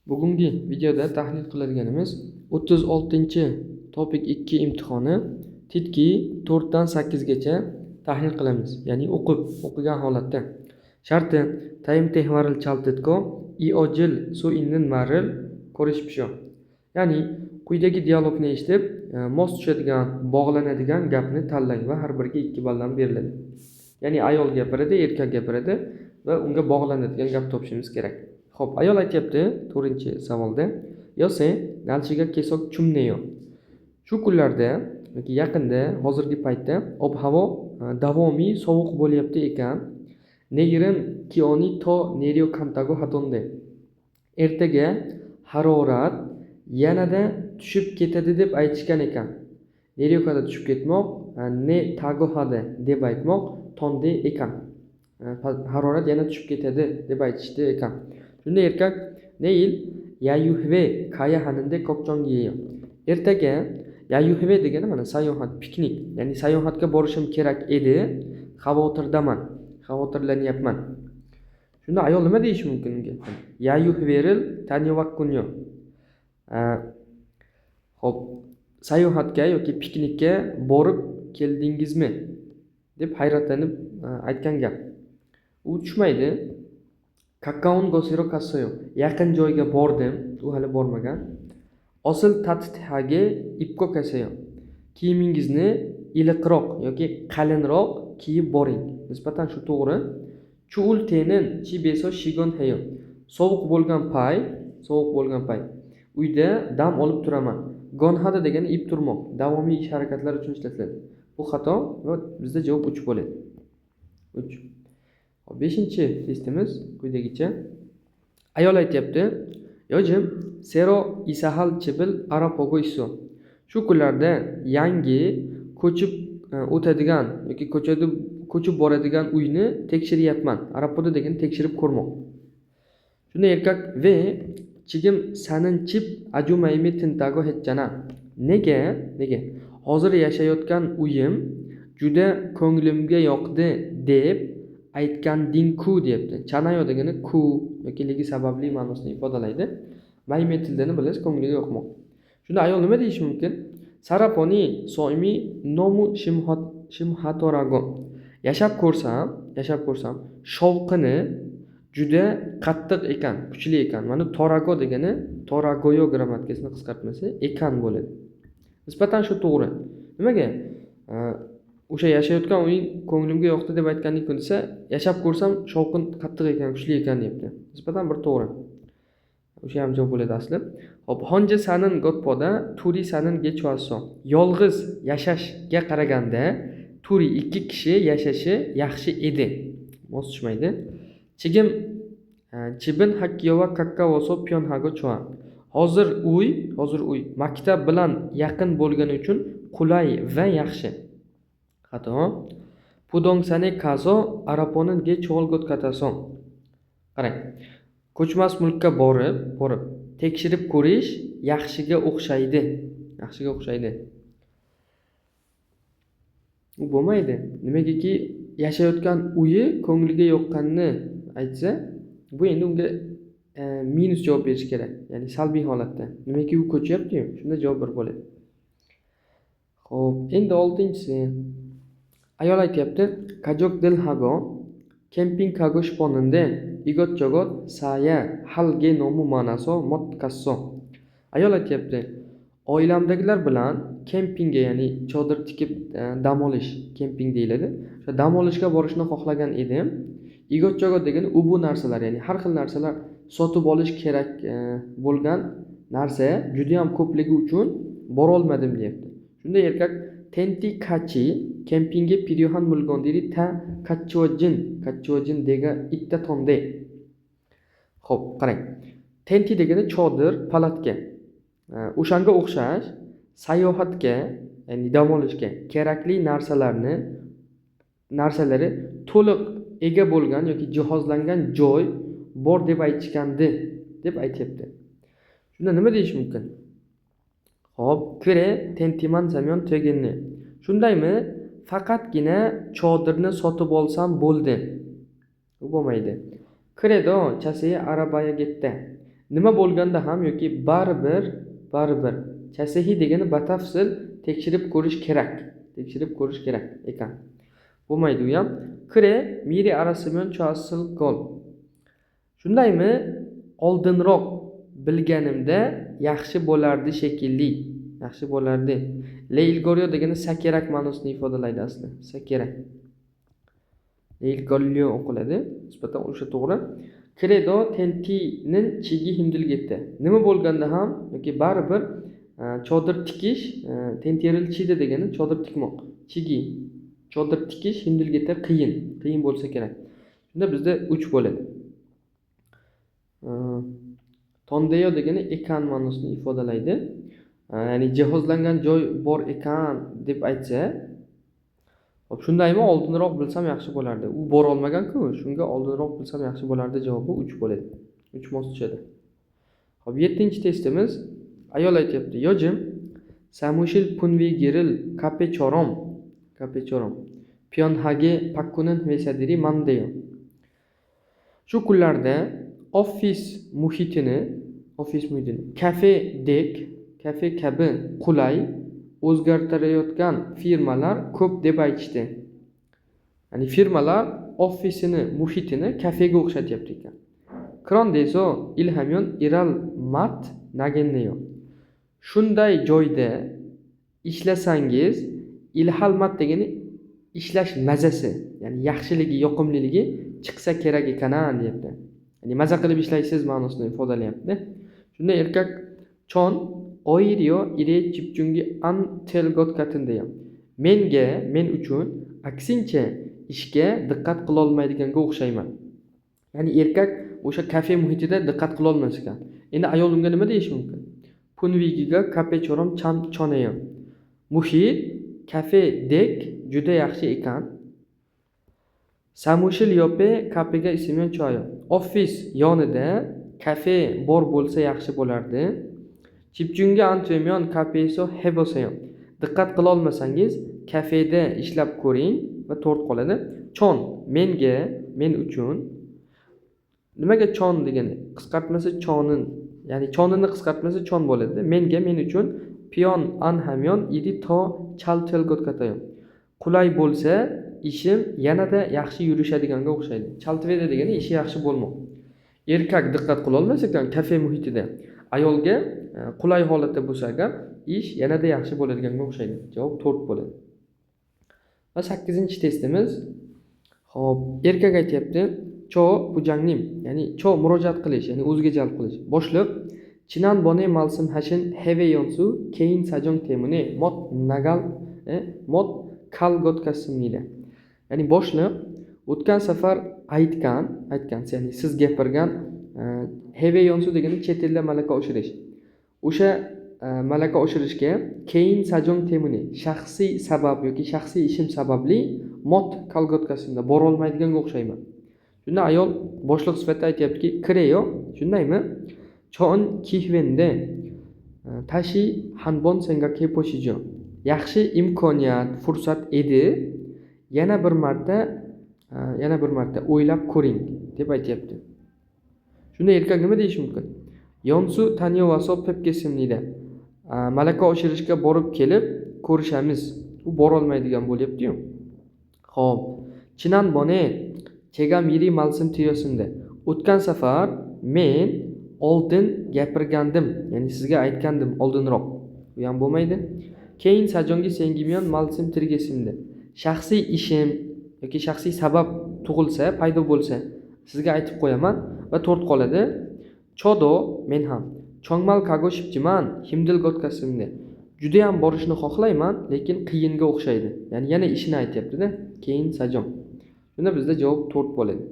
Bugungi videoda tahlil qiladiganimiz 36 TOPIK 2 imtihoni 듣기 4 dan 8 gacha tahlil qilamiz. Ya'ni o'qib, o'qigan holatda. Sharti 타임 대화를 잘 듣고 이어질 수 있는 말을 고르십시오. Ya'ni quyidagi dialogni eshitib, mos tushadigan, bog'lanadigan gapni tanlang va har biriga 2 balldan beriladi. Ya'ni ayol gapiradi, erkak gapiradi va unga bog'lanadigan gap topishimiz kerak. Xo'p, ayol aytyapti 4-savolda: "요새 날씨가 계속 춥네요." Shu kunlarda yoki yaqinda, hozirgi paytda ob-havo davomiy sovuq bo'lyapti ekan. 내일은 기온이 더 내려간다고 하던데. Ertaga harorat yanada tushib ketadi deb aytishgan ekan. 내려가다 tushib ketmoq, 내 다고 하다 deb aytmoq, 던데 ekan. Harorat yana tushib ketadi deb aytishdi ekan. Shunda erkak: 내일 야유회 가야 하는데 걱정이에요. Ertaga 야유회 degani mana sayohat, piknik, ya'ni sayohatga borishim kerak edi, xavotirdaman, xavotirlanyapman. Shunda ayol nima deyishi mumkin unga? 야유회를 다녀왔군요. Xo'p, sayohatga yoki piknikka borib keldingizmi deb hayratlanib aytgan gap. U tushmaydi. 가까운 곳으로 갔어요. Yaqin joyga bordim, u hali bormagan. 옷을 따뜻하게 입고 가세요. Kiyimingizni iliqroq yoki qalinroq kiyib boring. Nisbatan shu to'g'ri. 추울 때는 집에서 쉬곤 해요. Sovuq bo'lgan payt, sovuq bo'lgan payt uyda dam olib turaman. 곤 하다 degani ib turmoq, davomiy ish harakatlar uchun ishlatiladi. Bu xato va bizda javob 3 bo'ladi. 3. Xo'p, 5 testimiz quyidagicha. Ayol aytyapti: 요즘 새로 이사할 집을 알아보고 있어. Shu kunlarda yangi ko'chib o'tadigan yoki ko'chada ko'chib boradigan uyni tekshiryapman. 알아보다 degani tekshirib ko'rmoq. Shunda erkak: 왜 지금 사는 집 아주 마음에 든다고 했잖아. Nega? Nega? Hozir yashayotgan uyim juda ko'nglimga yoqdi deb aytganding-ku, deyapti. 잖아요 degani ku yoki ligi sababli ma'nosini ifodalaydi. 마음에 들다ni bilasiz, ko'ngliga yoqmoq. Shunda ayol nima deyishi mumkin? 살아보니 소음이 너무 심하더라고. Yashab ko'rsam, yashab ko'rsam, shovqini juda qattiq ekan, kuchli ekan. Mana 더라고 degani 더라고요 grammatikasini qisqartmasi ekan bo'ladi. Nisbatan shu to'g'ri. Nimaga? O'sha yashayotgan uying ko'nglimga yoqdi deb aytganding-ku desa, yashab ko'rsam shovqin qattiq ekan, kuchli ekan deyapti. Nisbatan bir to'g'ri. O'sha ham javob bo'ladi asli. Xo'p, 혼자 사는 것보다 둘이 사는 게 좋았어. Yolg'iz yashashga qaraganda 둘이 ikki kishi yashashi yaxshi edi. Mos tushmaydi. 지금 집은 학교와 가까워서 편하고 좋아. Hozir uy maktab bilan yaqin bo'lgani uchun qulay va yaxshi. Xato. 부동산에 가서 알아보는 게 좋을 것 같아서. Qarang. Ko'chmas mulkka borib tekshirib ko'rish yaxshiga o'xshaydi. Yaxshiga o'xshaydi. U bo'lmaydi. Nimagaki yashayotgan uyi ko'ngliga yoqqanini aytsa, bu endi unga minus javob berish kerak. Ya'ni salbiy holatda. Nimaki u ko'chyapti-yu, shunda javob bir bo'ladi. Xo'p, endi 6-inchisi. Ayol aytyapti: 가족들하고 캠핑 가고 싶었는데 이것저것 사야 할 게 너무 많아서 못 갔어. Ayol aytyapti: Oilamdagilar bilan kempingga, ya'ni chodir tikib dam olish, kemping deyiladi. O'sha dam olishga borishni xohlagan edim. 이것저것 degani u bu narsalar, ya'ni har xil narsalar sotib olish kerak bo'lgan narsa juda ham ko'pligi uchun borolmadim, deyapti. Shunda erkak: 텐트 같이 캠핑에 필요한 물건들이 다 갖추어진 데가 있다던데. Xo'p, qarang. 텐트 degani chodir, palatka. O'shanga o'xshash sayohatga, ya'ni dam olishga kerakli narsalari to'liq ega bo'lgan yoki jihozlangan joy bor deb aytishgandi, deb aytyapti. Shunda nima deyish mumkin? Xo'p, 그래, 텐트만 사면 되겠네. Shundaymi? Faqatgina chodirni sotib olsam bo'ldi. U bo'lmaydi. 그래도 자세히 알아봐야겠다. Nima bo'lganda ham yoki baribir, baribir. Chasehi degani batafsil tekshirib ko'rish kerak. Tekshirib ko'rish kerak ekan. Bo'lmaydi u ham. Kre miri arasimion chasil gol. Shundaymi? Oldinroq bilganimda yaxshi bo'lardi shekilli. Yaxshi bo'lardi. Leilgorio degani sakerak ma'nosini ifodalaydi asli. Sakerak. Leilgorio o'qiladi. Nisbatan o'sha to'g'ri. Credo tentinin chigi himdilgetdi. Nima bo'lganda ham yoki baribir chodir tikish, tenteril chidi degani chodir tikmoq. Chigi chodir tikish himdilgetda qiyin, qiyin bo'lsa kerak. Shunda bizda 3 bo'ladi. Tondeyo degani ekan ma'nosini ifodalaydi. Ya'ni jihozlangan joy bor ekan deb aytsa, hop, shundaymi, oldinroq bilsam yaxshi bo'lardi. U bora olmagan-ku, shunga oldinroq bilsam yaxshi bo'lardi javobi 3 bo'ladi. 3 mos tushadi. Hop, 7-testimiz. Ayol aytyapti: "Yojim samushil punvigiril kapechorom, kapechorom pyonhage pakkunin vesadiri mandeyo." Shu kunlarda ofis muhitini, kafedek, kafe kabi qulay o'zgartirayotgan firmalar ko'p deb aytishdi. Ya'ni firmalar ofisini muhitini kafega o'xshatyapti ekan. Krondeso ilhamyon iral mat nagenneyo. Shunday joyda ishlasangiz, ilhal mat degani ishlash mazasi, ya'ni yaxshiligi, yoqimliligi chiqsa kerak ekan deyapti. Ya'ni maza qilib ishlaysiz ma'nosini ifodalayapti. Shunda erkak chon oirio ire chipchungi an telgot katindeyo. Menga, men uchun aksincha ishga diqqat qila olmaydiganga o'xshayman. Ya'ni erkak o'sha kafe muhitida diqqat qila olmas ekan. Endi ayol unga nima deyishi mumkin? Punvigiga kafe chorom cham choneyo. Muhit kafedek juda yaxshi ekan. Samushil yope kafega ismyon choyo. Ofis yonida kafe bor bo'lsa yaxshi bo'lardi. Chipchunga antuemyon kafeso heboseyo. Diqqat qila olmasangiz kafeda ishlab ko'ring va to'rt qoladi. Chon menga, men uchun. Nimaga chon degani? Qisqartmasi chonin, ya'ni chonini qisqartmasi chon bo'ladi. Menga, men uchun piyon an hamyon idi to chal telgot katayo. Qulay bo'lsa ishim yanada yaxshi yurishadiganga o'xshaydi. Chaltveda degani ishi yaxshi bo'lmoq. Erkak diqqat qila olmas ekan kafe muhitida. Ayolga qulay holatda bo'lsa agar ish yanada yaxshi bo'ladiganga o'xshaydi. Javob 4 bo'ladi. Va 8-testimiz. Xo'p, erkak aytyapti: "Cho pujangnim", ya'ni cho murojaat qilish, ya'ni o'ziga jalb qilish. Boshliq Chinan bone malsim hashin heve yonsu keyin sajong temune mot nagal mot kalgotkasimnida. Ya'ni boshliq o'tgan safar aytgan, ya'ni siz gapirgan heve yonsu degani chet elda malaka oshirish. O'sha malaka oshirishga keyin sajong temune shaxsiy sabab yoki shaxsiy ishim sababli mot kalgotkasimda bora olmaydiganga o'xshayman. Shunda ayol boshliq sifatida aytyaptiki, "Kreyo, shundaymi? Chon kihvende tashi hanbon senga keposhijo." Yaxshi imkoniyat, fursat edi. Yana bir marta o'ylab ko'ring deb aytyapti. Shunda erkak nima deyishi mumkin? Yonsu tanyovaso pepkesimnida. Malaka oshirishga borib kelib ko'rishamiz. U bora olmaydigan bo'lyapti-yu. Xo'p, Chinan bone chega miri malsim tiyosimda. O'tgan safar men oldin gapirgandim, ya'ni sizga aytgandim oldinroq. Bu ham bo'lmaydi. Keyin sajongi sengimiyon malsim tirgesimda. Shaxsiy ishim yoki shaxsiy sabab tug'ilsa, paydo bo'lsa, sizga aytib qo'yaman va to'rt qoladi. Chodo men ham Chongmal kago shipchiman himdil gotkasimda. Juda ham borishni xohlayman, lekin qiyinga o'xshaydi. Ya'ni yana ishini aytyapti-da. Keyin sajon. Shunda bizda javob 4 bo'ladi.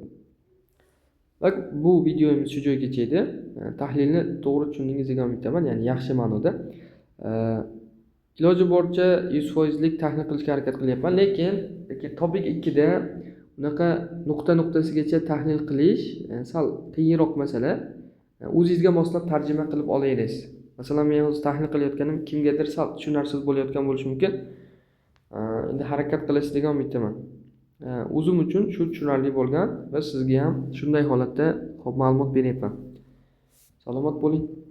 Va bu videomiz shu joygacha edi. Tahlilni to'g'ri tushundingiz degan umiddaman, ya'ni yaxshi ma'noda. Iloji boricha 100%lik tahlil qilishga harakat qilyapman, lekin topic 2 da unaqa nuqta nuqtasigacha tahlil qilish sal qiyinroq masala. O'zingizga moslab tarjima qilib olaysiz. Masalan, men hozir tahlil qilayotganim kimgadir sal tushunarsiz bo'layotgan bo'lishi mumkin. Endi harakat qilasiz degan umiddaman. O'zim uchun shu tushunarli bo'lgan va sizga ham shunday holatda xo'p ma'lumot beryapman. Sog' Salomat bo'ling.